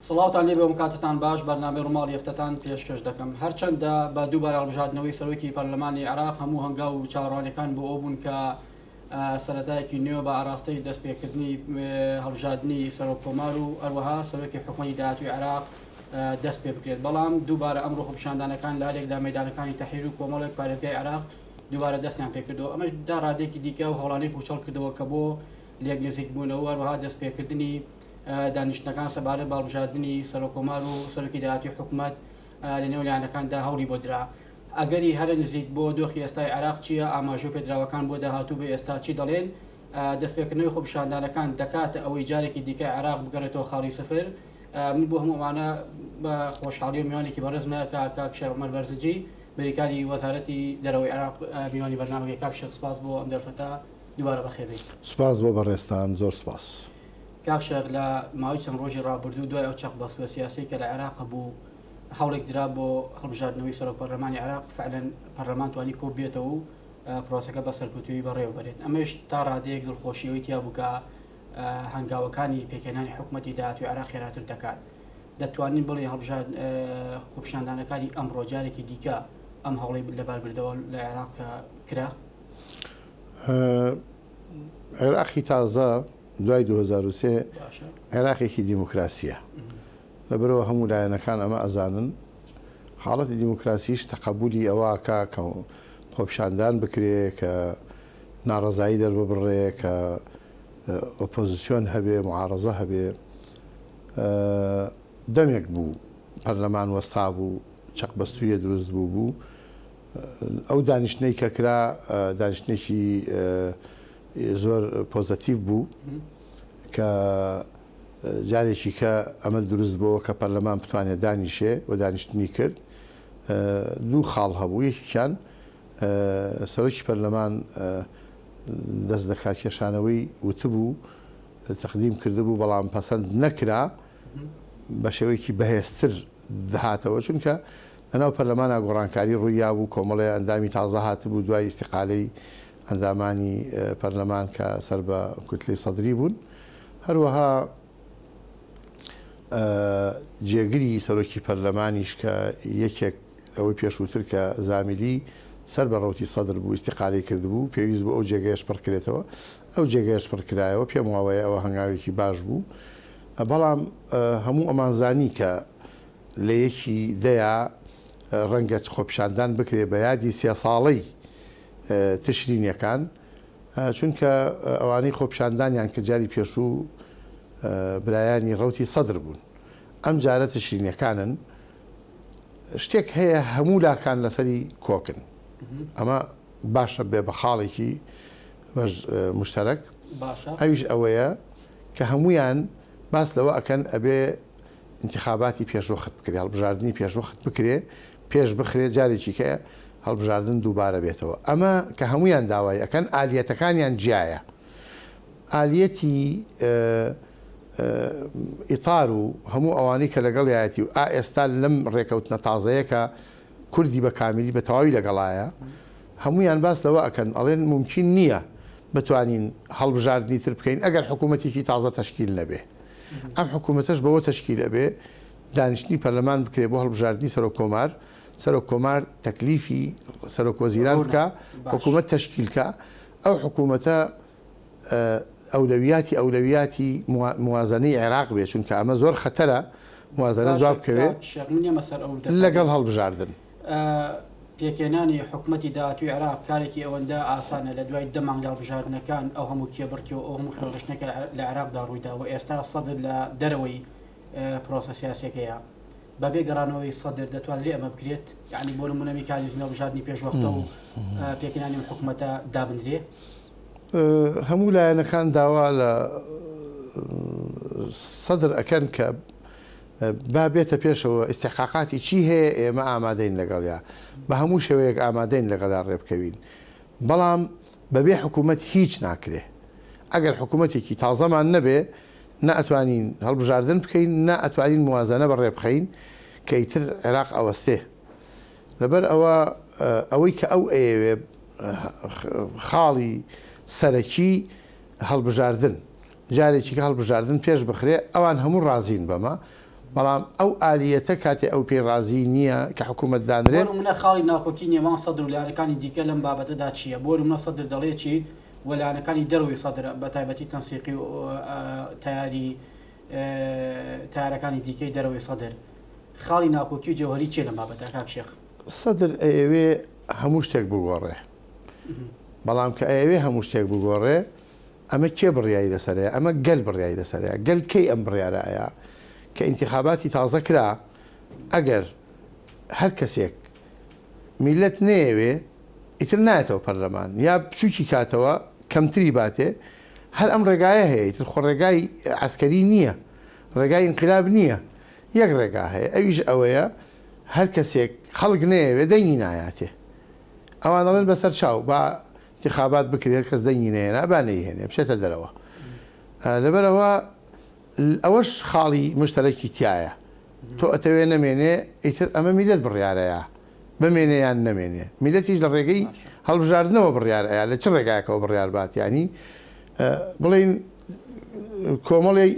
سڵاوتان لێبێ و کاتتان باش، بەرنامەی ڕووماڵی هەفتەتان پێشکەش دەکەم. هەرچەندە بە دووبارە هەڵبژاردنەوەی سەرۆکی پەرلەمانی عێراق هەموو هەنگاو و چاوەڕوانیەکان بۆ ئەوە بوون کە سەرەتایەکی نوێ بە ئاراستەی دەستپێکردنی هەڵبژاردنی سەرۆک کۆمار و هەروەها سەرۆکی حکومەتی داهاتووی عێراق دەست پێ بکرێت، بەڵام دووبارە ئەمڕۆ خۆپیشاندانەکان لە هەرێک لە مەیدانەکانی تەحریر و کۆمەڵێک پارێزگای عێراق دووبارە دەستیان پێکردەوە، ئەمەش تا ڕادەیەکی دیکە ئەو هەوڵانەی پووچەڵ کردەوە کە بۆ لێک نزیکبوونەوە و هەروەها دەستپێکردنی دانیشتنەکان سەبارەت بە هەڵبژاردنی سەرۆککۆمار و سەرۆکی داهاتووی حکومەت لەنێو لایەنەکاندا هەوڵی بۆ درا. ئەگەری هەرە نزیک بۆ دۆخی ئێستای عێراق چییە؟ ئاماژە پێدراوەکان بۆ داهاتوو بە ئێستا چی دەڵێن؟ دەستپێکردنەوەی خۆپیشاندانەکان دەکاتە ئەوەی جارێکی دیکە عێراق بگەڕێتەوە خاڵی سفر؟ من بۆ هەموو ئەمانە بە خۆشحاڵییەوە میوانێکی بەڕێزم هەیە کە کاک شێخ عومەر بەرزنجی بریکاری وەزارەتی دەرەوەی عێراق میوانی بەرنامەکەی. کاک شێخ سپاس بۆ ئەم دەرفەتە، دووبارە بەخێربێیت. سپاس بۆ بەڕێزتان، زۆر سپاس. کاک شێخ لە ماوەی چەند ڕۆژی ڕابردوو دوای ئەو چەقبەستووە سیاسیەی کە لە عێراق هەبوو هەوڵێک درا بۆ هەڵبژاردنەوەی سەرۆک پەرلەمانی عێراق فعلەن پەرلەمان توانی کۆببێتەوە و پرۆسەکە بە سەرکەوتوویی بەڕێوە بەرێت ئەمەش تا ڕادەیەک دڵخۆشی ئەوەی تیا بوو کە هەنگاوەکانی پێکهێنانی حکوومەتی داهاتووی عێراق خێراتر دەکات دەتوانین بڵێ هەڵبژارد خۆپیشاندانەکانی ئەمڕۆ جارێکی دیکە ئەم هەوڵی لەبار بردەوە لە عێراق کە کرا؟ عێراقی تازە دوای 2003 عێراقێکی دیموکراسیە لەبەرئەوە هەموو لایەنەکان ئەمە ئەزانن حاڵەتی دیموکراسیش تەقەبولی ئەوە ئەکا کە خۆپیشاندان بکرێ کە ناڕەزایی دەرببڕێ کە ئۆپۆزیسیۆن هەبێ معارەزە هەبێ دەمێک بوو پەرلەمان وەستا بوو چەقبەستوویە دروست بوو بوو ئەو دانیشتنەی کە کرا دانیشتنێکی زۆر پۆزەتیڤ بوو کە جارێکی کە ئەمە دروست بۆ کە پەرلەمان بتوانێت دانیشێ و دانیشتنی کرد دوو خاڵ هەبوو یەکیان سەرۆکی پەرلەمان دەست لە کارکێشانەوەی وتبوو تەقدیم کردبوو بەڵام پەسەند نەکرا بە شێوەیەکی بەهێزتر دەهاتەوە چونکە لەناو پەرلەمانا گۆڕانکاری ڕوویابوو کۆمەڵێ ئەندامی تازە هاتبوو دوای ئیستیقالەی ئەندامانی پەرلەمان کە سەر بە کوتلەی سەدری بوون هەروەها جێگری سەرۆکی پەرلەمانیش کە یەکێک ئەوەی پێشووتر کە زامیلی سەر بە ڕەوتی سەدر بوو ئیستیقالەی کردبوو پێویست بوو ئەو جێگەیەش پڕکرێتەوە ئەو جێگەیەش پڕکرایەوە پێم واوەیە ئەوە هەنگاوێکی باش بوو بەڵام هەموو ئەمان زانی کە لە یەکی دەیا ڕەنگە خۆپیشاندان بکرێ بە یادی سێ ساڵەی تشرینیەکان چونکە ئەوانەی خۆپیشاندانیان کرد جاری پێشوو برایانی ڕەوتی سەدر بوون ئەم جارە تشرینیەکانن شتێک هەیە هەموو لاکان لەسەری کۆکن ئەمە باشە بێ بە خاڵێکی بەش مشتەرەک ئەویش ئەوەیە کە هەمویان باس لەوە ئەکەن ئەبێ ئینتیخاباتی پێشوەخت بکرێ، هەڵبژاردنی پێشوەخت بکرێ، پێش بخرێ، جارێکی کە هەڵبژاردن دووبارە بێتەوە. ئەمە کە هەموویان داوای ئەکەن، ئالیەتەکانیان جیایە. ئالیەتی ئیتار و هەموو ئەوانەی کە لەگەڵیایەتی و ئا ئێستا لەم ڕێکەوتنە تازەیە کە کوردی بە کامیلی بە تەواوی لەگەڵایە، هەموویان باس لەوە ئەکەن ئەڵێن مومکین نییە بتوانین هەڵبژاردنی تر بکەین ئەگەر حکوومەتێکی تازە تەشکیل نەبێ. ئەم حکوومەتەش بەوە تەشکیل ئەبێ دانیشتنی پەرلەمان بکرێ بۆ هەڵبژاردنی سەرۆک کۆمار، سەرۆک کۆمار تەکلیفی سەرۆک وەزیران بکا، حکوومەت تەشکیل کا، ئەو حکوومەتە ئەولەویاتی ئەولەویاتی موازەنەی عێراق بێ، چونکە ئەمە زۆر خەتەرە موازەنە دوا بکەوێ لەگەڵ هەڵبژاردن. پێکهێنانی حکومەتی داهاتووی عێراق کارێکی ئەوەندە ئاسانە لە دوای دە مانگ لە هەڵبژاردنەکان ئەو هەموو کێبڕکێ و ئەو هەموو خوێنڕشتنە کە لە عێراقدا ڕوویدا و ئێستا سەدر لە دەرەوەی پرۆسە سیاسیەکەیە بەبێ گەڕانەوەی سەدر دەتوانرێ ئەمە بکرێت؟ یعنی بۆ نموونە میکانیزمی هەڵبژاردنی پێشوەختە و پێکهێنانی ئەم حکومەتە دابنرێ؟ هەموو لایەنەکان داوا لە سەدر ئەکەن کە با بێتە پێشەوە ئیستحقاقاتی چی هەیە ئێمە ئامادەین لەگەڵیا بە هەموو شێوەیەک ئامادەین لەگەڵیا ڕێبکەوین بەڵام بەبێ حکوومەت هیچ ناکرێ ئەگەر حکوومەتێکی تازەمان نەبێ نە ئەتوانین هەڵبژاردن بکەین نە ئەتوانین موازەنە بەڕێ بخەین کە ئیتر عێراق ئەوەستێ لەبەر ئەوە ئەوەی کە ئەو ئەیەوێ خاڵی سەرەکی هەڵبژاردن جارێکیکە هەڵبژاردن پێش بخرێ ئەوان هەموو ڕازین بەمە. بەڵام ئەو ئالیەتە کاتێ ئەو پێی ڕازی نییە کە حکوومەت دانرێ. بۆ نموونە خاڵی ناکۆکی نێوان سەدر و لایەنەکانی دیکە لەم بابەتەدا چییە؟ بۆ نموونە سەدر دەڵێ چی و لایەنەکانی دەرەوەی سەدر بە تایبەتی تەنسیقی و تەیاری تەیارەکانی دیکەی دەرەوەی سەدر خاڵی ناکۆکی و جەوهەری چییە لەم بابەتە کاک شێخ؟ سەدر ئەیەوێ هەموو شتێک بگۆڕێ، بەڵام کە ئەیەوێ هەموو شتێک بگۆڕێ ئەمە کێ بڕیاری لەسەرەیە؟ ئەمە گەل بڕیاری لەسەرەیە. گەل کەی ئەم بڕیارە ئەیا؟ کە ئینتیخاباتی تازە کرا، ئەگەر هەر کەسێک میللەت نەیەوێ ئیتر نایەتەوە پەرلەمان یا بچوکی کاتەوە کەمتری باتێ، هەر ئەم ڕێگایە هەیە ئیتر خۆ ڕێگای عەسکەری نییە، ڕێگای ئینقلاب نییە، یەک ڕێگا هەیە ئەویش ئەوەیە هەر کەسێک خەڵک نەیەوێ دەنگی نایاتێ. ئەوان ئەڵێن بەسەر چاو با ئینتیخابات بکرێ هەر کەس دەنگی نەهێنا با نەیهێنێ بچێتە دەرەوە. لەبەرئەوە ئەوەش خاڵی مشتەرەکی تیایە. تۆ ئەتەوێ نەمێنێ ئیتر ئەمە میللەت بڕیارەیا بمێنێ یان نەمێنێ. میللەتیش لە ڕێگەی هەڵبژاردنەوە بڕیار ئەیا لە چ ڕێگایەکەوە بڕیار بات یانی بڵێین کۆمەڵی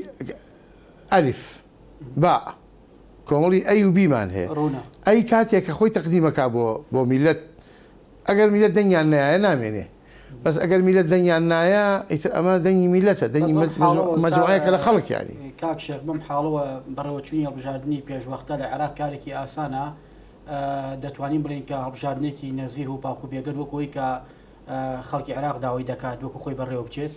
ئەلف با کۆمەڵی ئەی و بیمان هەیە. ئەی کاتێک کە خۆی تەقدیمەکا بۆ بۆ میللەت ئەگەر میلەت دەنگیان نایە نامێنێ بەس ئەگەر میلەت دەنگیان نایە ئیتر ئەمە دەنگی میلەتە دەنگی مەجموعەیەکە لە خەڵک یانی. کاک شێخ بەم حاڵەوە بەڕێوەچوونی هەڵبژاردنی پێشوەختە لە عێراق کارێکی ئاسانە دەتوانین بڵێین کە هەڵبژاردنێکی نەزیه و پاک و بێگەرد وەکو ئەوەی کە خەڵکی عێراق داوای دەکات وەکو خۆی بەڕێوە بچێت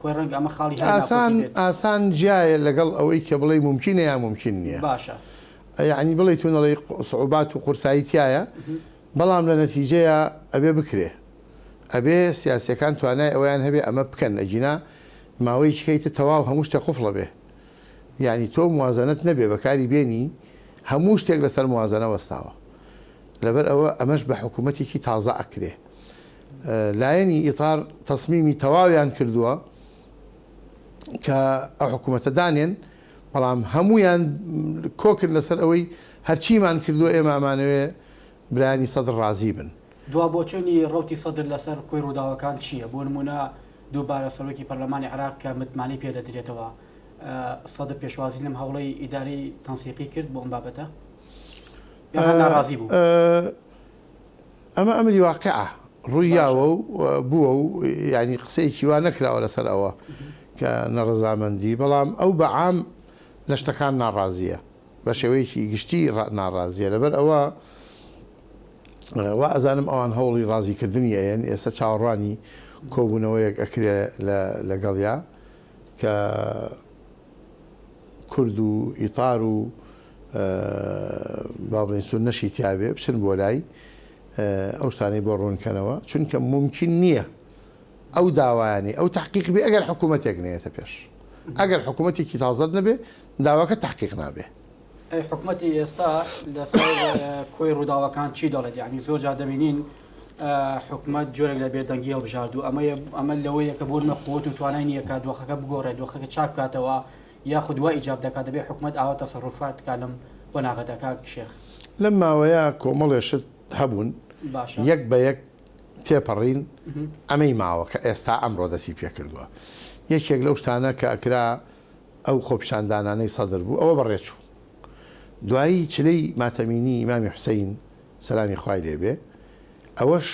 خۆی ڕەنگە ئەمە خاڵی هەرە ئاسان ناکۆکی بێت. ئاسان جیایە لەگەڵ ئەوەی کە بڵێی مومکینە یا مومکین نییە باشە. یەعنی بڵێی تۆ نەڵێی سعوبات و قورسایی تیایە بەڵام لە نەتیجەیا ئەبێ بکرێ. ئەبێ سیاسیەکان توانای ئەوەیان هەبێ ئەمە بکەن ئەگینا ماوەیەکی کەی تر تەواو هەموو شتێک قفڵ ئەبێ. یانی تۆ موازەنەت نەبێ بەکاری بێنی هەموو شتێک لەسەر موازەنە وەستاوە. لەبەر ئەوە ئەمەش بە حکوومەتێکی تازە ئەکرێ. لایەنی ئیتار تەسمیمی تەواویان کردووە کە ئەو حکوومەتە دانێن بەڵام هەموویان کۆکن لەسەر ئەوەی هەرچیمان کردووە ئێمە ئەمانەوێ برایانی سەدر ڕازی بن. دوا بۆچوونی ڕەوتی سەدر لەسەر کۆی ڕووداوەکان چییە؟ بۆ نموونە دووبارە سەرۆکی پەرلەمانی عێراق کە متمانەی پێ دەدرێتەوە، سەدر پێشوازی لەم هەوڵەی ئیدارەی تەنسیقی کرد بۆ ئەم بابەتە؟ یان هەر ناڕازی بوو؟ ئەمە ئەمری واقیعە، ڕووی یاوە و بووە و یانی قسەیەکی وا نەکراوە لەسەر ئەوە کە نەڕەزامەندی، بەڵام ئەو بە عام لە شتەکان ناڕازییە. بە شێوەیەکی گشتی ناڕازیە لەبەر ئەوە وا ئەزانم ئەوان هەوڵی ڕازیکردنی ئەیەن ئێستا چاوەڕوانی کۆبوونەوەیەک ئەکرێ لەگەڵیا کە کورد و ئیتار و با بڵێن سوننەشی تیابێ بچن بۆ لای ئەو شتانەی بۆ ڕوونکەنەوە چونکە مومکین نییە ئەو داوایانەی ئەو تەحقیق بێ ئەگەر حکوومەتێک نەیەتە پێش ئەگەر حکوومەتێکی تازەت نەبێ داواکە تەحقیق نابێ. ئەی حکومەتی ئێستا لەسەر کۆی ڕووداوەکان چی دەڵێت؟ یعنی زۆر جار دەبینین حکومەت جۆرێک لە بێدەنگی هەڵبژاردوو ئەمەیە ئەمە لەوەیە کە بۆ نمە قوت و توانای نییە کە دۆخەکە بگۆڕێت دۆخەکە چاک بکاتەوە یاخود وا ئیجاب دەکات دەبێت حکومەت ئاوا تەسەروفات بکات لەم قۆناغەدا کاک شێخ؟ لەم ماوەیە کۆمەڵێ شت هەبوون باشە یەک بە یەک تێپەڕین ئەمەی ماوە کە ئێستا ئەمڕۆ دەستی پێکردووە یەکێک لەو شتانە کە ئەکرا ئەو خۆپیشاندانانەی سەدر بوو ئەوە بەڕێچوو دوایی چلەی ماتەمینی ئیمامی حوسەین سەلامی خوای لێ بێ ئەوەش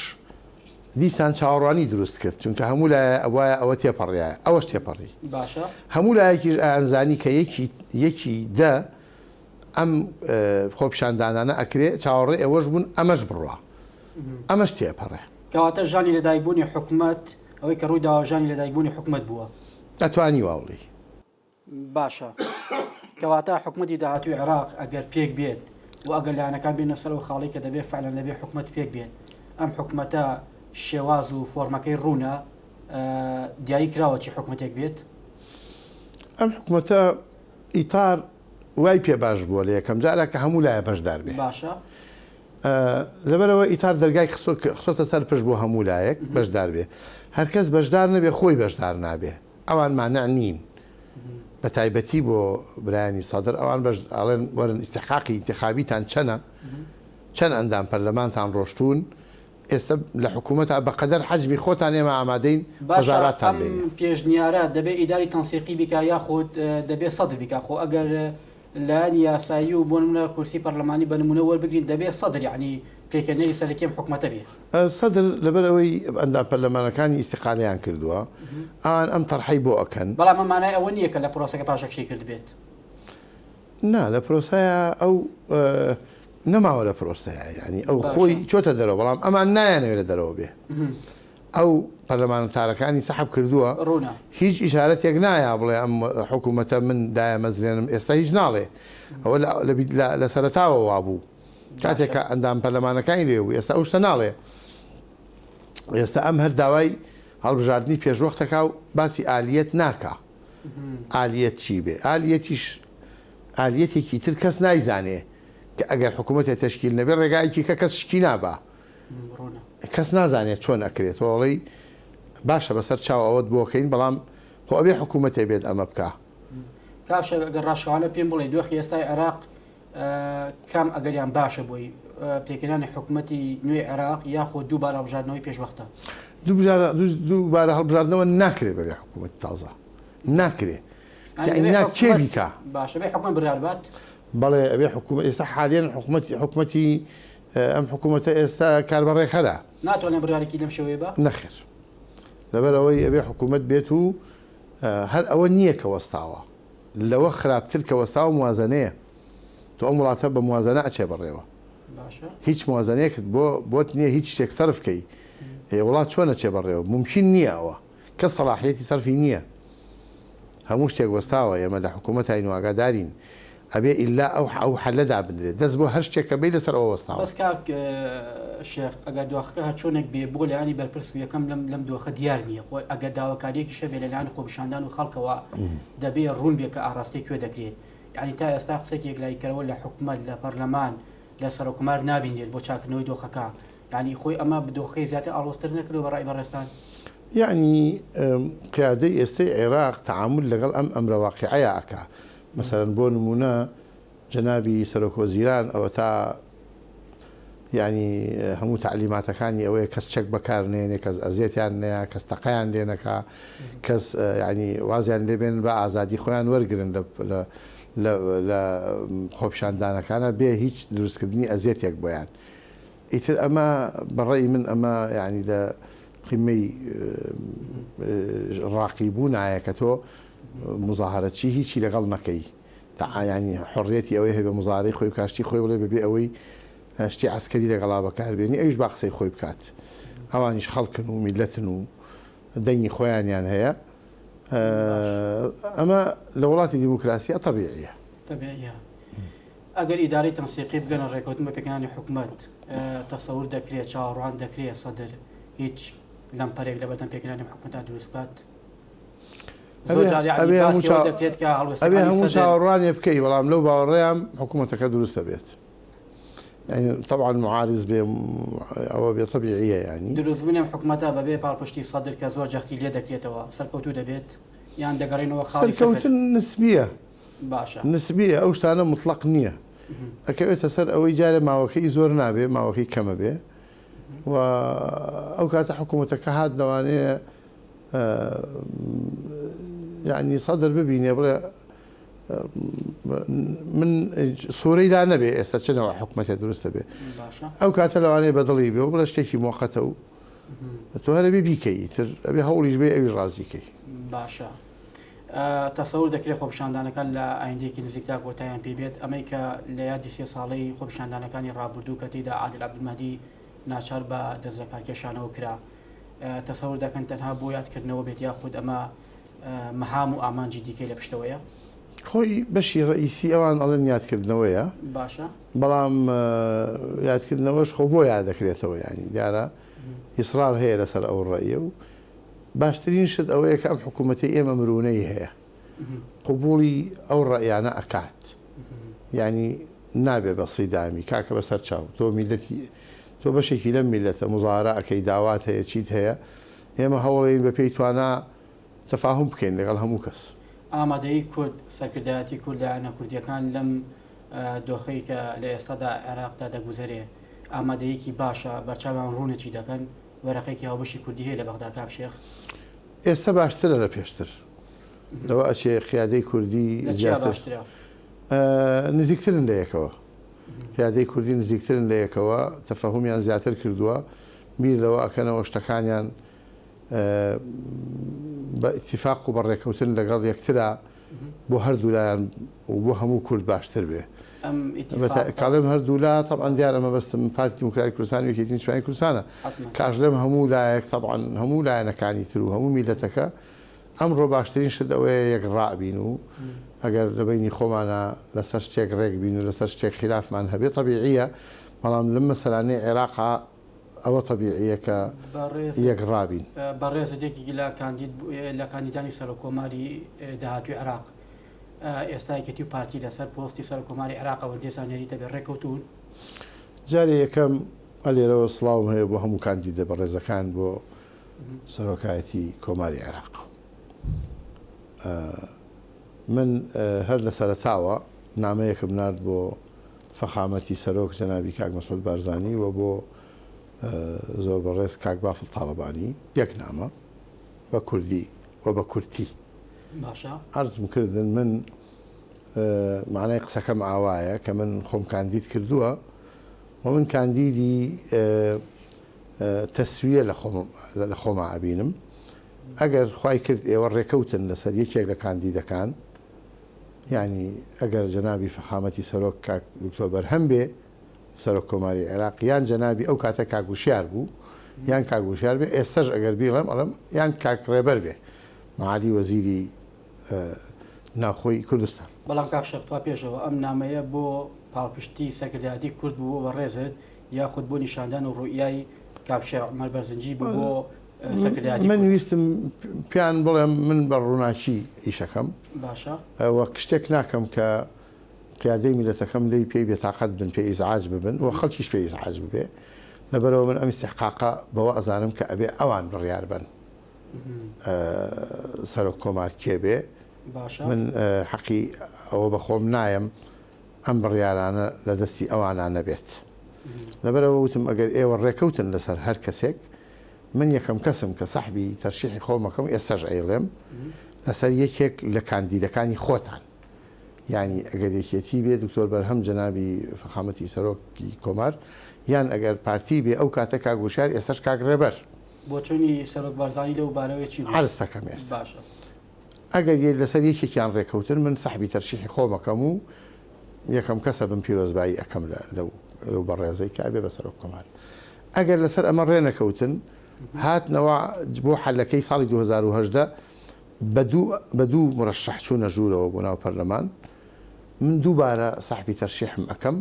دیسان چاوەڕوانی دروست کرد چونکە هەموو لایە ئەبوایە ئەوە تێپەڕیایە ئەوەش تێپەڕی باشە هەموو لایەکیش ئەیانزانی کە یەکی یەکی دە ئەم خۆپیشاندانانە ئەکرێ چاوەڕێ ئەوەش بوون ئەمەش بڕوا ئەمەش تێپەڕێ. کەواتە ژانی لەدایکبوونی حکومەت، ئەوەی کە ڕوویداوە ژانی لەدایکبوونی حکومەت بووە. ئەتوانی وا بڵێی. باشە. کەواتە حکومەتی داهاتووی عێراق ئەگەر پێک بێت و ئەگەر لایەنەکان بێنە سەر ئەو خاڵەی کە دەبێ فعلەن دەبێ حکومەت پێک بێت، ئەم حکومەتە شێواز و فۆرمەکەی ڕوونە، دیاری کراوە چی حکومەتێک بێت؟ ئەم حکومەتە ئیتار وای پێ باش بووە لە یەکەم جارا کە هەموو لایە بەشدار بێ. باشە. لەبەرئەوە ئیتار دەرگای خستۆتە سەر پشت بۆ هەموو لایەک بەشدار بێ. هەرکەس بەشدار نەبێ خۆی بەشدار نابێ. ئەوان مانع نین. بە تایبەتی بۆ برایانی سەدر ئەوان بەش ئەڵێن وەرن ئیستحقاقی ئینتخابیتان چەنە؟ چەند ئەندام پەرلەمانتان ڕۆشتوون؟ ئێستا لە حکوومەتا بە قەدەر حەجمی خۆتان ئێمە ئامادەین باشە وەزاراتتان ئەم بێنین. پێشنیارە دەبێ ئیداری تەنسیقی بیکا یاخود دەبێ سەدر بیکا؟ خۆ ئەگەر لایەنی یاسایی و بۆ نمونە کورسی پەرلەمانی بە نمونە وەربگرین دەبێ سەدر یەعنی پێکهێنەری سەرەکی ئەم حکومەتە بێ. سەدر لەبەر ئەوەی ئەندام پەرلەمانەکانی ئیستیقالەیان کردووە ئەوان ئەم تەرحەی بۆ ئەکەن. بەڵام ئەمە مانای ئەوە نییە کە لە پرۆسەکە پاشەکشەی کردبێت. نا لە پرۆسەیا ئەو نەماوە لە پرۆسەیا یانی ئەو خۆی چۆتە دەرەوە بەڵام ئەمان نایانەوێت لە دەرەوە بێ. ئەو پەرلەمانتارەکانی سەحب کردووە ڕوونە. هیچ ئیشارەتێک نایا بڵێ ئەم حکوومەتە من دایەمەزرێنم ئێستا هیچ ناڵێ ئەوە لە سەرەتاوە وابوو کاتێک کە ئەندام پەرلەمانەکانی لێ بوو ئێستا ئەو شتە ناڵێ ئێستا ئەم هەر داوای هەڵبژاردنی پێشوەختەکا و باسی ئالیەت ناکا ئالیەت چی بێ ئالیەتیش ئالیەتێکی تر کەس نایزانێ کە ئەگەر حکوومەتێ تەشکیل نەبێ ڕێگایەکی کە کەس شکی نابا کەس نازانێت چۆن ئەکرێت تۆ ئەڵێی باشە بەسەر چاو ئەوەت بۆ کەین بەڵام خۆ ئەبێ حکوومەتێ بێت ئەمە بکا. کاک شێخ ئەگەر ڕاشکاوانە پێم بڵێی دۆخی ئێستای عێراق کام ئەگەریان باشە بۆی پێکهێنانی حکومەتی نوێی عێراق یاخۆ دووبارە هەڵبژاردنەوەی پێشوەختە؟ دووبارە هەڵبژاردنەوە ناکرێت بەبێ حکوومەتی تازە ناکرێ یعنی نا کێ بیکا؟ باشە بێ حکومەت بڕیار بات؟ بەڵێ ئەبێ حکوومەت ئێستا حالیەن حکومەتی حکومەتی ئەم حکوومەتە ئێستا کاربەڕێکەرە. ناتوانێت بڕیارێکی لەم شێوەیە با؟ نەخێر. لەبەر ئەوەی ئەبێ حکوومەت بێت و هەر ئەوە نییە کە وەستاوە. لەوە خراپتر کە وەستاوە موازەنەیە. تۆ ئەم وڵاتە بە موازەنە ئەچێ بەڕێوە. هیچ موازەنەیەکت بۆ بۆت نییە هیچ شتێک سەرف کەی. ئێ وڵات چۆن ئەچێ بەڕێوە؟ مومکین نییە ئەوە. کەس سەڵاحیەتی سەرفی نییە. هەموو شتێک وەستاوە ئێمە لە حکوومەتاین و ئاگادارین ئەبێ ئیلا ئەو ئەو حەلە دابنرێ دەست بۆ هەر شتێک کە بەی لەسەر ئەوە وەستاوە. بەس کاک شێخ ئەگەر دۆخەکە هەرچۆنێک بێ بۆ لایەنی بەرپرس و یەکەم لەم لەم دۆخە دیار نییە خۆ ئەگەر داواکارییەکیش هەبێ لە لایەن خۆپیشاندان و خەڵکەوە دەبێ ڕوون بێ کە ئاڕاستەی کوێ دەکرێت یانی تا ئێستا قسەێکی یەکلاییکەرەوە لە حکومەت لە پەرلەمان لە سەرۆککۆمار نابینرێت بۆ چاککردنەوەی دۆخەکە یانی خۆی ئەمە دۆخەکەی زیاتر ئاڵۆزتر نەکردووە بە ڕای بەڕێزتان؟ یەعنی قیادەی ئێستەی عێراق تەعامول لەگەڵ ئەم ئەمرە واقیعەیا ئەکا. مەسەلەن بۆ نموونە جەنابی سەرۆک وەزیران ئەوەتا یەعنی هەموو تەعلیماتەکانی ئەوەیە کەس چەک بەکار نەیەنێ، کەس ئەزیەتیان نەیا، کەس تەقەیان لێ نەکا، کەس یەعنی وازیان لێ بێنن با ئازادی خۆیان وەرگرن لە لە لە لە خۆپیشاندانەکانا بێ هیچ دروستکردنی ئەزیەتێک بۆیان. ئیتر ئەمە بە ڕەئی من ئەمە یانی لە قیمەی ڕاقی بوونایە کە تۆ مزاهرەچی هیچی لەگەڵ نەکەی ینی حڕیەتی ئەوەی هەبێ مزارەی خۆی بکات شتی خۆی بڵێ بەبێ ئەوەی شتی عسکەری لەگەڵا بەکاربێنی ئەویش با قسەی خۆی بکات ئەوانیش خەڵکن و میلەتن و دەنگی خۆیانیان هەیە ئەمە لە وڵاتی دیموکراسیە تەبیعیە. تەبیعیە. ئەگەر ئیدارەی تەنسیقی بگەنە ڕێکەوتن بە پێکهێنانی حکومەت، تەسەور دەکرێت، چاوەڕوان دەکرێت سەدر هیچ لەمپەرێک لەبەردەم پێکهێنانی حکومەتدا دروست بکات؟ زۆر جار یەعنی باسی ئەوە دەکرێت کە ئەبێ هەڵوێستەکانی هەموو سەدر چاوەڕوانێ بکەی، بەڵام لەو باوەڕەیام حکومەتەکە دروست دەبێت. یانی تەبعەن معارز بێ ئەوە بێ تەبیعیە یانی. دروستبوونی ئەم حکومەتە بەبێ پاڵپشتی سەدر کە زۆر جەختی لێ دەکرێتەوە، سەرکەوتوو دەبێت یان دەگەڕێنەوە خاڵی سفر؟ سەرکەوتن نسبیە. باشە. نسبیە ئەو شتانە موتڵەق نیە ئەکەوێتە سەر ئەوەی جارێ ماوەکەی زۆر نابێ ماوەکەی کەمە بێ و ئەو کاتە حکوومەتەکە هات لەوانەیە یعنی سەدر ببینێ بڵێ من سوورەی لا نەبێ ئێستا چنەوە حکوومەتە دروستە بێ ئەو کاتە لەوانەیە بەدڵی بێ و بڵێ شتێکی مۆقەتە و تۆ هەرەبێ بیکەی تر ئەبێ هەوڵیش بێ ئەویش ڕازیکەی باشە. تەسەور دەکرێت خۆپیشاندانەکان لە ئایندەیەکی نزیکدا کۆتاییان پێ بێت، ئەمەی کە لە یادی سێ ساڵەی خۆپیشاندانەکانی ڕابردوو کە تێیدا عادل عەبدولمەهدی ناچار بە دەستلەکارکێشانەوە کرا، تەسەور دەکەن تەنها بۆ یادکردنەوە بێت یاخود ئەمە مەهام و ئامانجی دیکەی لە پشتەوەیە؟ خۆی بەشی ڕەئیسی ئەوان ئەڵێن یادکردنەوەیە، باشە. بەڵام یادکردنەوەش خۆ بۆ یادەکرێتەوە یانی دیارە ئیسڕار هەیە لەسەر ئەو ڕەئیە و باشترین شت ئەوەیە کە ئەم حکوومەتەی ئێمە مرونەی هەیە قبوڵی ئەو ڕەئیانە ئەکات یانی نابێ بە سیدامی کاکە بەسەر چاو تۆ میلەتی تۆ بەشێکی لەم میلەتە مزاهرە ئەکەی داوات هەیە چیت هەیە ئێمە هەوڵین بە پێی توانا تەفاهم بکەین لەگەڵ هەموو کەس. ئامادەیی کورد، سەرکردایەتی کورد، لایەنە کوردییەکان لەم دۆخەی کە لە ئێستادا عێراقدا دەگوزەرێ ئامادەیەکی باشە، بەرچاویان ڕوونە چی دەکەن؟ وەرەقەیەکی هاوبەشی کوردی هەیە لە بەغدا کاک شێخ؟ ئێستا باشترە لە پێشتر. لەوە ئەچێ قیادەی کوردی لە چیا زیاتر باشترە؟ نزیکترن لە یەکەوە. قیادەی کوردی نزیکترن لە یەکەوە، تەفەهومیان زیاتر کردووە، بیر لەوە ئەکەنەوە شتەکانیان بە ئیتیفاق و بە ڕێکەوتن لەگەڵ یەکترا بۆ هەردوولایان و بۆ هەموو کورد باشتر بێ. ئەم ئیتیفاقە. کاڵێم هەردوولا تەبعەن دیارە مەبەستم پارتی دیموکراتی کوردستان و یەکێتی نیشتمانی کوردستانە. حەتمەن. کە ئەشڵێم هەموو لایەک تەبعەن هەموو لایەنەکانی تر و هەموو میللەتەکە ئەمڕۆ باشترین شت ئەوەیە یەک ڕا بین و ئەگەر لە بەینی خۆمانا لەسەر شتێک ڕێک بین و لەسەر شتێک خیلافمان هەبێ تەبیعییە، بەڵام لەم مەسەلانەی عێراقا ئەوە تەبیعییە کە یەک ڕا بین. بەڕێزت یەکێکی لە کاندید لە کاندیدانی سەرۆک کۆماری داهاتووی عێراق، ئێستا یەکێتی و پارتی لەسەر پۆستی سەرۆک کۆماری عێراق ئەوەندەی زانیاریت هەبێ ڕێککەوتوون؟ جارێ یەکەم ئەلێرەوە سڵاوم هەیە بۆ هەموو کاندیدە بەڕێزەکان بۆ سەرۆکایەتی کۆماری عێراق. من هەر لە سەرەتاوە نامەیەکم نارد بۆ فەخامەتی سەرۆک جەنابی کاک مەسعود بارزانی و بۆ زۆر بەڕێز کاک بافڵ تاڵەبانی یەک نامە بە کوردی و بە کورتی باشە عەرزم کردن من معنای قسەکەم ئاوایە کە من خۆم کاندید کردووە و من کاندیدی تەسویە لە خۆما ئەبینم ئەگەر خوای کرد ئێوە ڕێکەوتن لەسەر یەکێک لە کاندیدەکان یانی ئەگەر جەنابی فەخامەتی سەرۆک کاک دکتۆر بەرهەم بێ سەرۆک کۆماری عێراق یان جەنابی ئەو کاتە کاک وشیار بوو یان کاک وشیار بێ ئێستاش ئەگەر بیڵێم ئەڵێم یان کاک ڕێبەر بێ معالی وەزیری ناوخۆی کوردستان. بەڵام کاک شێخ توا پێشەوە ئەم نامەیە بۆ پاڵپشتی سەرکردایەتی کورد بوو بۆ بەڕێزت یاخود بۆ نیشاندان و ڕوئیای کاک شێخ عومەر بەرزنجی بوو بۆ سەرکردایەتی من کورد؟ ویستم پێیان بڵێم من بە ڕووناکی ئیشەکەم باشە. وە شتێک ناکەم کە قیادەی میللەتەکەم لێی پێی بێتاقەت بن پێی ئیزعاج ببن و خەڵکیش پێی ئیزعاج ببێ لەبەرئەوە من ئەم ئیستیحقاقە بەوە ئەزانم کە ئەبێ ئەوان بڕیار بەن سەرۆک کۆمار کێ بێ باشە. من حەقی ئەوە بە خۆم نایەم ئەم بڕیارانە لە دەستی ئەوانا نەبێت. لەبەرئەوە وتم ئەگەر ئێوە ڕێکەوتن لەسەر هەر کەسێک، من یەکەم کەسم کە سەحبی تەرشیحی خۆم ئەکەم، ئێستاش ئەیڵێم، لەسەر یەکێک لە کاندیدەکانی خۆتان. یانی ئەگەر یەکێتی بێ دکتۆر بەرهەم جەنابی فەخامەتی سەرۆکی کۆمار، یان ئەگەر پارتی بێ ئەو کاتە کاک وشیار ئێستاش کاک ڕێبەر. بۆچوونی سەرۆک بارزانی لەو بارەوە چی بوو؟ عەرزتەکەم ئێستا. باشە. ئەگەر یە لەسەر یەکێکیان ڕێکەوتن من سەحبی تەرشیحی خۆم ئەکەم و یەکەم کەسە بم پیرۆزبایی ئەکەم لە لەو لەو بەڕێزەی کە ئەبێ بە سەرۆک کۆمار. ئەگەر لەسەر ئەمە ڕێنەکەوتن هاتنەوە بۆ حەلەکەی ساڵی 2018 بە دوو بە دوو مرەشەح چوونە ژوورەوە بۆ ناو پەرلەمان من دووبارە سەحبی تەرشیحم ئەکەم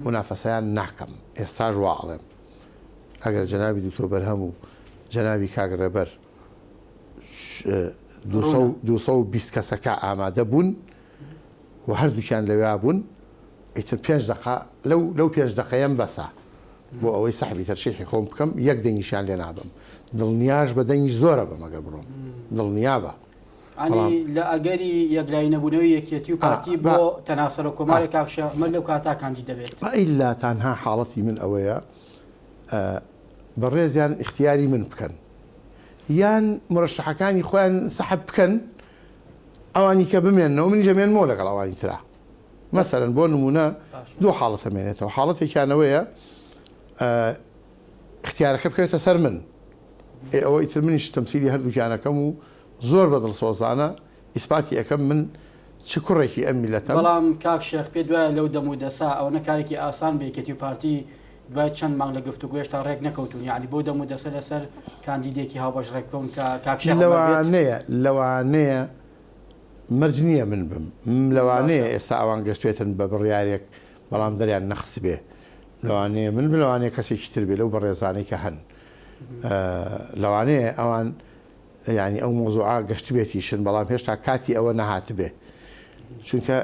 مونافەسەیان ناکەم ئێستاش وا ئەڵێم ئەگەر جەنابی دکتۆر بەرهەم و جەنابی کاک ڕێبەر 220 کەسەکە ئامادە بوون و هەردووکیان لەویا بوون ئیتر پێنج دەقە لەو لەو پێنج دەقەیەم بەسە بۆ ئەوەی سەحبی تەرشیحی خۆم بکەم یەک دەنگیشیان لێ نابم دڵنیاش بە دەنگی زۆرە بم ئەگەر بڕۆم دڵنیا بە ئەنی لە ئەگەری یەکلایی نەبوونەوەی یەکێتی و پارتی بۆ تەنها سەرۆک کۆمارێک کاک شێخ عومەر لەو کاتە کاندید دەبێت. ئیلا تەنها حاڵەتی من ئەوەیە بەڕێزیان ئیختیاری من بکەن یان مرەشەحەکانی خۆیان سەحب بکەن ئەوانی کە بمێننەوە منیش ئەمێنمەوە لەگەڵ ئەوانی ترا مەسەرەن بۆ نمونە دوو حاڵەت ئەمێنێتەوە حاڵەتێکیانەوەیە اختیارەکە بکەوێتە سەر من ئێ ئەوە ئیتر منیش تەمسیلی هەردووکیانەکەم و زۆر بە دڵسۆزانە ئیسپاتی ئەکەم من چ کوڕێکی ئەم میلەتەم. بەڵام کاک شێخ پێت وایە لەو دەم و دەسا ئەوەنە کارێکی ئاسان بێ یەکێتی و پارتی دوای چەند مانگ لە گفتوگۆ هێشتا ڕێک نەکەوتوون یەعنی بەو دەم و دەسە لەسەر کاندیدێکی هاوبەش ڕێک بکەون کە کاک شێخ عومەر بێت؟ لەوانەیە لەوانەیە مەرج نییە من بم لەوانەیە باشە. ئێستا ئەوان گەشتبێتن بە بڕیارێک بەڵام دەریان نەخستبێ لەوانەیە من بم لەوانەیە کەسێکی تر بێ لەو بەڕێزانەی کە هەن لەوانەیە ئەوان یانی ئەو مەوزوعە گەشتبێتیشن بەڵام هێشتا کاتی ئەوە نەهاتبێ چونکە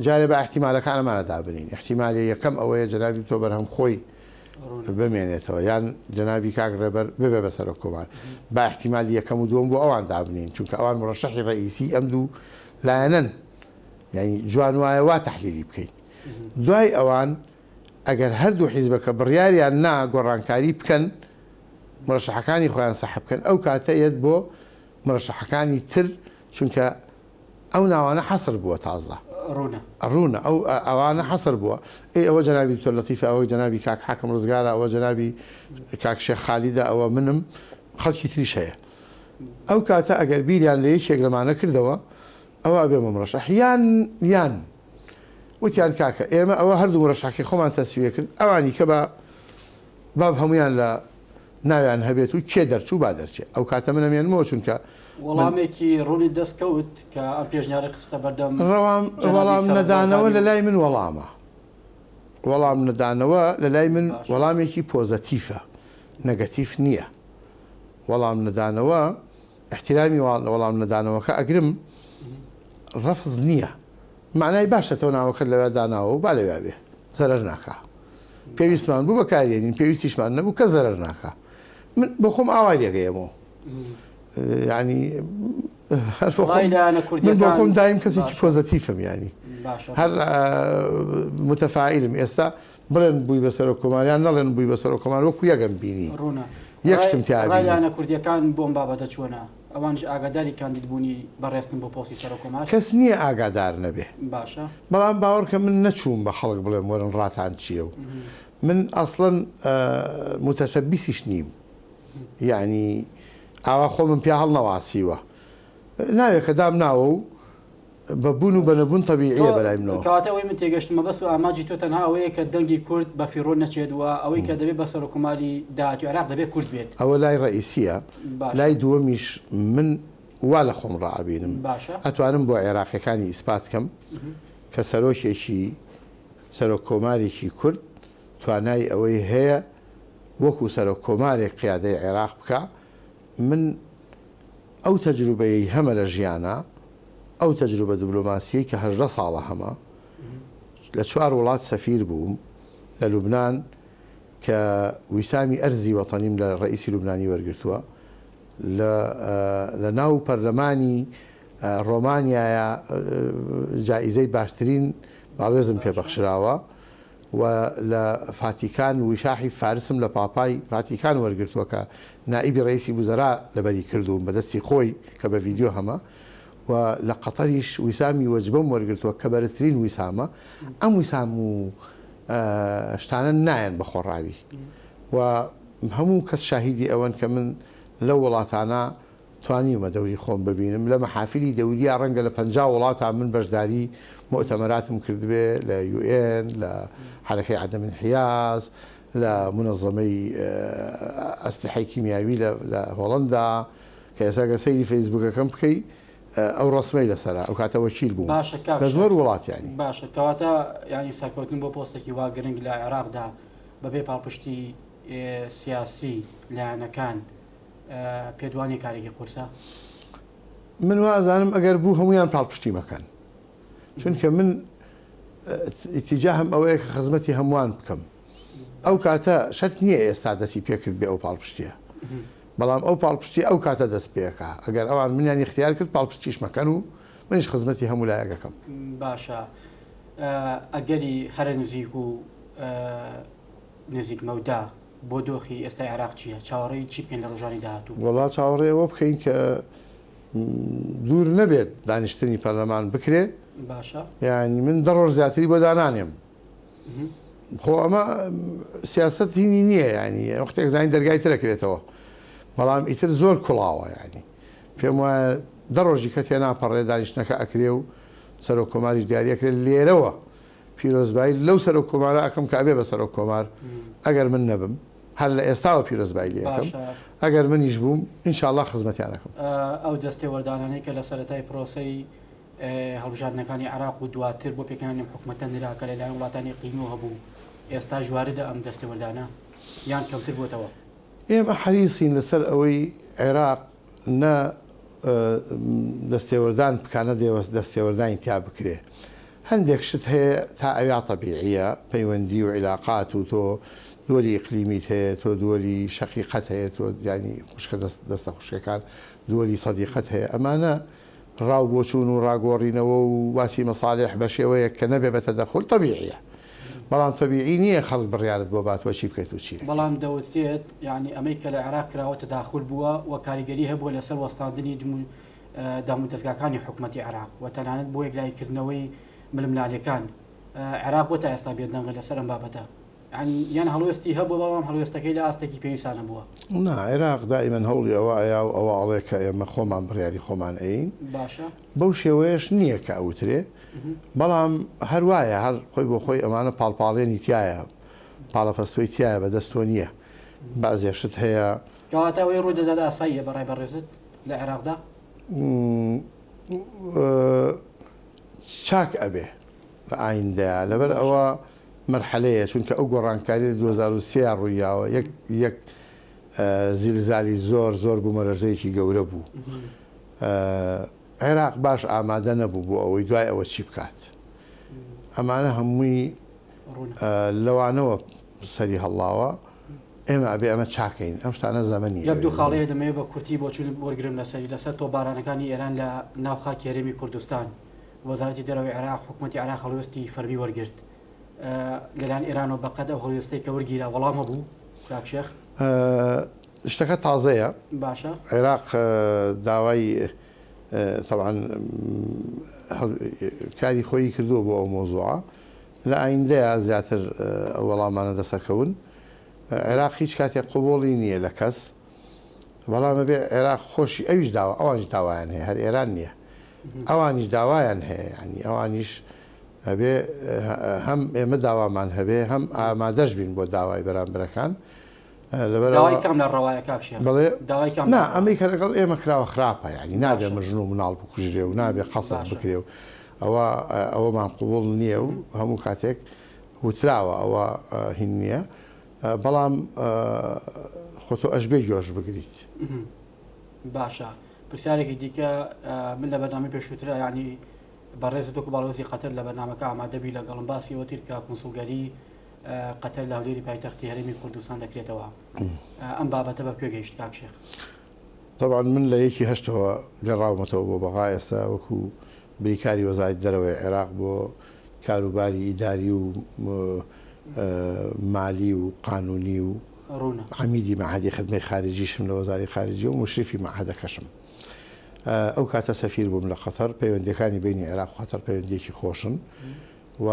جارێ بە احتیمالەکان ئەمانە دابنین احتیمالی یەکەم ئەوەیە جەنابی تۆ بەرهەم خۆی بمێنێتەوە یان جەنابی کاک ڕێبەر ببێ بە سەرۆک کۆمار با احتیمالی یەکەم و دووەم بۆ ئەوان دابنین چونکە ئەوان مڕەشەحی ڕئیسی ئەم دوو لایەنەن یعنی جوان وایە وا تحلیلی بکەین دوای ئەوان ئەگەر هەردوو حیزبەکە بڕیاریان نا گۆڕانکاری بکەن مرەشەحەکانی خۆیان سەحب بکەن ئەو کاتە یەت بۆ مرەشەحەکانی تر چونکە ئەو ناوانە حەسر بووە تازە. ڕوونە. ڕوونە ئەو ئەوانە حەسر بووە. ئەی ئەوە جەنابی دکتۆر لەتیفە، ئەوە جەنابی کاک حاکم ڕزگارە، ئەوە جەنابی کاک شێخ خالیدە، ئەوە منم، خەڵکی تریش هەیە. ئەو کاتە ئەگەر بیریان لە یەکێک لەمانە کردەوە ئەوە ئەبێ بە مرەشەح یان یان وتیان کاکە ئێمە ئەوە هەردوو مرەشەحەکەی خۆمان تەسویە کرد ئەوانی کە بە باب هەمویان لە ناویان هەبێت و کێ دەرچوو با دەرچێ ئەو کاتە من ئەمێنمەوە چونکە وەڵامێکی ڕوونی دەست کەوت کە ئەم پێشنیارە خستە بەردەم ڕەوام وەڵام نەدانەوە لە لای من وەڵامە وەڵام نەدانەوە لە لای من وەڵامێکی پۆزەتیفە نەگەتیف نییە وەڵام نەدانەوە ئیحتیرامی وەڵام نەدانەوەکە ئەگرم ڕەفز نییە مەعنای باشە تۆ ناوەکەت لەوێ داناوە و با لەوێ بێ زەرەر ناکا پێویستمان بوو بەکارێنین پێویستیشمان نەبوو کە زەرەر ناکا من بۆ خۆم ئاوای لێگەیەمەوە ینی من بۆ خۆم دایم کەسێکی پۆزەتیفم ینی هەر متەفائیلم ئێستا بڵێن بووی بە سەرۆک کۆمار یان نەڵێن بووی بە سەرۆک کۆمار وەکو یەکم بینی ڕوونە یەک شتم تیا ڕای بینی. لایەنە کوردیەکان بۆ ئەم بابەتە چۆنە؟ ئەوانیش ئاگاداری کاندید بوونی بەڕێزتن بۆ پۆستی سەرۆک کۆمار؟ کەس نییە ئاگادار نەبێ. باشە. بەڵام باوەڕکە من نەچووم بە خەڵک بڵێم وەرن ڕاتان چییە و من ئەسڵەن موتەشەبیسیش نیم یانی ئاوا خۆمم پیا هەڵنەواسیوە ناوێکە دامناوە و بە بوون و بە نەبوون تەبیعیە بەلای منەوە. کەواتە ئەوەی من تێگەشتم مەبەست و ئامانجی تۆ تەنها ئەوەیە کە دەنگی کورد بە فیڕۆ نەچێت و ئەوەی کە دەبێت بە سەرۆککۆماری داهاتووی عێراق دەبێت کورد بێت. ئەوە لای ڕەئیسیە، لای دووەمیش من وا لە خۆم ڕائەبینم ئەتوانم بۆ عێراقیەکانی ئیسپات کەم کە سەرۆکێکی سەرۆک کۆمارێکی کورد توانای ئەوەی هەیە وەکو سەرۆک کۆمارێک قیادەی عێراق بکا من ئەو تەجروبەیەی هەمە لە ژیانا، ئەو تەجروبە دبلۆماسییەی کە 18 ساڵە هەمە، لە چوار وڵات سەفیر بووم، لە لوبنان کە ویسامی ئەرزی وەتەنیم لە ڕەئیسی لوبنانی وەرگرتووە، لە لە ناو پەرلەمانی ڕۆمانیایا جائیزەی باشترین باڵوێزم پێ بەخشراوە. و لە فاتیکان ویشاحی فارسم لە پاپای ڤاتیکان وەرگرتووە کە نائیبی ڕەئیسی وزەرا لەبەری کردووم بە دەستی خۆی کە بە ڤیدیۆ هەمە و لە قەتەریش ویسامی وەجبەم وەرگرتووە کە بەرزترین ویسامە ئەم ویسام و شتانە نایەن بە خۆڕاوی و هەموو کەس شاهیدی ئەوەن کە من لەو وڵاتانە توانیومە دەوری خۆم ببینم لە مەحافیلی دەوریا ڕەنگە لە 50 وڵاتا من بەشداری موئتەمەراتم کردبێ لە UN لە حەرەکەی عەدەم انحیاز لە مونەزەمەی ئەسلحەی کیمیاوی لە هۆڵەندا کە ئێستا گەر سەیری فەیسبووکەکەم بکەی ئەو ڕەسمەی لەسەرە ئەو کاتە وەکیل بووم باشە کاک لە زۆر وڵات یانی. باشە کەواتە یانی سەرکەوتن بۆ پۆستێکی وا گرنگ لە عێراقدا بەبێ پاڵپشتی سیاسی لایەنەکان پێت وانیە کارێکی قورسە؟ من وازانم ئەگەر بوو هەمویان پاڵپشتی مەکەن چونکە من ئیتیجاهم ئەوەیە کە خزمەتی هەمووان بکەم ئەو کاتە شەرت نییە ئێستا دەستی پێکرد بێ ئەو پاڵپشتیە بەڵام ئەو پاڵپشتی ئەو کاتە دەست پێەکە ئەگەر ئەوان منیان اختیار کرد پاڵپشتیش مەکەن و منیش خزمەتی هەموو لایەکەکەم. باشە ئەگەری هەرە نزیک و نزیک مەودا بۆ دۆخی ئێستای عێراق چییە؟ چاوەڕێی چی بکەین لە ڕۆژانی داهاتوو؟ وەڵا چاوەڕێی ئەوە بکەین کە دوور نەبێت دانیشتنی پەرلەمان بکرێ. باشە. یانی من دە ڕۆژ زیاتری بۆ دانانێم. خۆ ئەمە سیاسەت هینی نییە یانی وەختێک زانی دەرگای ترە کرێتەوە. بەڵام ئیتر زۆر کوڵاوە یانی پێم وایە دە ڕۆژی کە تێناپەڕێ دانیشتنەکە ئەکرێ و سەرۆک کۆماریش دیاری ئەکرێت لێرەوە پیرۆزبایی لەو سەرۆک کۆمارە ئەکەم کە ئەبێ بە سەرۆک کۆمار ئەگەر من نەبم هەر لە ئێستاوە پیرۆزبایی لێ ئەکەم ئەگەر منیش بووم ان شاء اللە خزمەتیان ئەکەم. ئەو دەستێوەردانانەی کە لە سەرەتای پرۆسەی هەڵبژاردنەکانی عێراق و دواتر بۆ پێکهێنانی ئەم حکومەتە نرا کە لەلایەن وڵاتانی ئیقلیمیەوە هەبوو، ئێستاش واردە ئەم دەستێوەردانە یان کەمتر بۆتەوە؟ ئێمە حەریسین لەسەر ئەوەی عێراق نە دەستێوەردان بکا نە دەستێوەردانی تیا بکرێ. هەندێک شت هەیە تا ئەویا تەبیعیە، پەیوەندی و عیلاقات و تۆ دوەلی ئیقلیمیت هەیە، تۆ دوەلی شەقیقەت هەیە، تۆ یانی خوشکە دەستە خوشکەکان دوەلی سەدیقەت هەیە، ئەمانە ڕاو بۆچوون و ڕاگۆڕینەوە و باسی مەسالیح بە شێوەیەک کە نەبێ بە تەدەخول تەبیعیە، بەڵام تەبیعی نییە خەڵک بڕیارت بۆ بات تۆ چی بکەیت و چی نەکەیت. بەڵام دەوترێت یانی ئەمەی کە لە عێراق کراوە تەداخول بووە و کاریگەری هەبووە لەسەر وەستاندنی دامودەزگاکانی حکومەتی عێراق و تەنانەت بۆ یەکلاییکردنەوەی ململانێکان عێراق بۆ تا ئێستا بێدەنگە لەسەر ئەم بابەتە؟ یان هەڵوێستی هەبووە بەڵام هەڵوێستەکەی لە ئاستێکی پێویستا نەبووە؟ نا، عێراق دائیمەن هەوڵی ئەوە ئەیا و ئەوە ئەڵێ کە ئێمە خۆمان بڕیاری خۆمان ئەیین. باشە. بەو شێوەیەش نییە کە ئەوترێ، بەڵام هەر وایە، هەر خۆی بۆ خۆی ئەمانە پاڵپاڵێنی تیایە، پاڵەپەستۆی تیایە بە دەست تۆ نییە. بەعزێ شت هەیە. کەواتە ئەوەی ڕوو دەدات ئاساییە بە ڕای بەڕێزت لە عێراقدا؟ چاک ئەبێ لە ئایندەیا، لەبەر ئەوە مەرحەلەیە چونکە ئەو گۆڕانکاریە لە 2003 ڕوویاوە یەک یەک زیلزالی زۆر زۆر بوومەلەرزەیەکی گەورە بوو عێراق باش ئامادە نەبوو بۆ ئەوەی دوای ئەوە چی بکات ئەمانە هەمووی لەوانەوە سەری هەڵاوە ئێمە ئەبێ ئەمە چاکەین ئەم شتانە زەمەنی یەک دوو خاڵەیە دەمەوێت بە کورتی بۆچوون وەرگرم لەسەری لەسەر تۆپبارانەکانی ئێران لە ناو خاکی هەرێمی کوردستان وەزارەتی دەرەوەی عێراق حکومەتی عێراق هەڵوێستی فەرمی وەرگرت لەلایەن ئێرانەوە بەقەد ئەو هەڵوێستەی کە وەرگیرا وەڵام هەبوو کاک شێخ؟ شتەکە تازەیە باشە عێراق داوای تەبعەن کاری خۆی کردووە بۆ ئەو مۆزوعە لە ئایندەیە زیاتر ئەو وەڵامانە دەسەکەون عێراق هیچ کاتێک قبوڵی نییە لە کەس بەڵام ئەبێ عێراق خۆشی ئەویش داوا ئەوانیش داوایان هەیە هەر ئێران نییە ئەوانیش داوایان هەیە ینی ئەوانیش ئەبێ هەم ئێمە داوامان هەبێ هەم ئامادەش بین بۆ داوای بەرامبەرەکان لەبەر داوای کام لە ڕەوایە کاک شێخ بەڵێ داوای کام نا ئەمەی کە لەگەڵ ئێمە کراوە خراپە یعنی نابێ مژن و مناڵ بکوژرێ و نابێ قەسف بکرێ و ئەوە ئەوەمان قوبڵ نییە و هەموو کاتێک وتراوە ئەوە هین نییە بەڵام خۆ تۆ ئەشبێ گۆش بگریت. باشە پرسیارێکی دیکە من لە بەرنامەی پێشووترا یعنی بەڕێزت وەکو باڵیۆزی قەتەر لە بەرنامەکە ئامادەبی لەگەڵم باسی ئەوە کرد کە کونسوڵگەری قەتەر لە هەولێری پایتەختی هەرێمی کوردستان دەکرێتەوە ئەم بابەتە بە کوێ گەیشت کاک شێخ؟ تەبعەن من لە یەکی هەشتەوە گەڕاومەتەوە بۆ بەغا ئێستا وەکو بریکاری وەزارەتی دەرەوەی عێراق بۆ کاروباری ئیداری و مالی و قانونی و ڕوونە. عەمیدی مەعهەدی خدمەی خارجیشم لە وەزارەی خارجیە و موشریفی مەعهەدەکەشم. ئەو کاتە سەفیر بووم لە قەتەر، پەیوەندیەکانی بەینی عێراق و قەتەر پەیوەندیەکی خۆشن و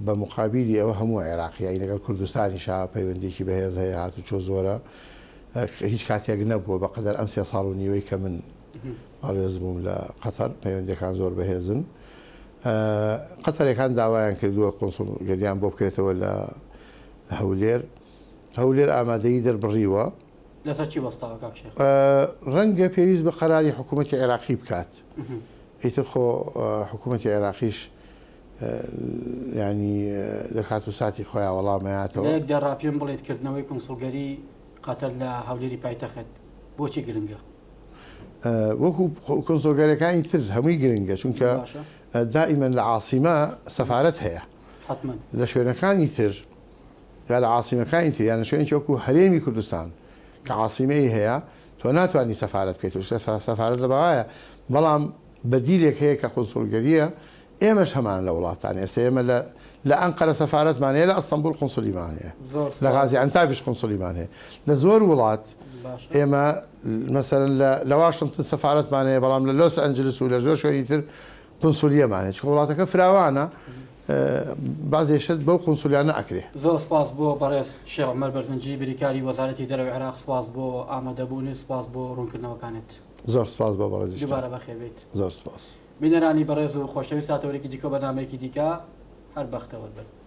بە موقابیلی ئەوە هەموو عێراق یانی لەگەڵ کوردستانیشا پەیوەندیەکی بەهێز هەیە، هاتوچۆ زۆرە، هیچ کاتێک نەبووە بەقەدەر ئەم سێ ساڵ و نیوەی کە من باڵیۆز بووم لە قەتەر، پەیوەندیەکان زۆر بەهێزن. قەتەرەکان داوایان کردووە قونسوڵگەریان بۆ بکرێتەوە لە هەولێر، هەولێر ئامادەیی دەربڕیوە. لەسەر چی وەستاوە کاک شێخ؟ ڕەنگە پێویست بە قەراری حکوومەتی عێراقی بکات. ئیتر خۆ حکوومەتی عێراقیش ینی لە کات و ساتی خۆیان وەڵامەیاتەوە. لە یەک دێڕا پێم بڵێیت کردنەوەی کونسوڵگەری قەتەر لە هەولێری پایتەخت بۆچی گرنگە؟ وەکو کونسوڵگەریەکانی تر هەمووی گرنگە چونکە دائیمەن لە عاسیمە سەفارەت هەیە لە شوێنەکانی تر یا لە عاسیمەکانی تر یان لە شوێنێکی وەکو هەرێمی کوردستان کە عاسیمەی هەیە تۆ ناتوانانی سەفارەت بکەیت و سەفارەت لە بەغایە بەڵام بەدیلێک هەیە کە قونسوڵگەریە ئێمەش هەمان لە وڵاتان ئێستا ئێمە لە لە ئەنقەرە سەفارەتمان هەیە لە ئەستەنبوڵ قونسولیمان هەیە لە غازی عەنتابیش قونسولیمان هەیە لە زۆر وڵات ئێمە مەسەلەن لە لە واشنتن سەفارەتمان هەیە بەڵام لە لۆس ئەنجلس و لە زۆر شوێنی تر قونسولیەمان هەیە چونکە وڵاتەکە فراوانە بەعزێ شت بەو قونسولیانە ئەکرێ. زۆر سپاس بۆ بەڕێز شێخ عومەر بەرزنجی بریکاری وەزارەتی دەرەوەی عێراق سپاس بۆ ئامادەبوونت سپاس بۆ ڕوونکردنەوەکانت. زۆر سپاس بۆ بەڕێزیشتان. دووبارە بەخێربێیت. زۆر سپاس. بینەرانی بەڕێز و خۆشەویست تا تەوەرێکی دیکە و بەرنامەیەکی دیکە هەر بەختەوەر بن.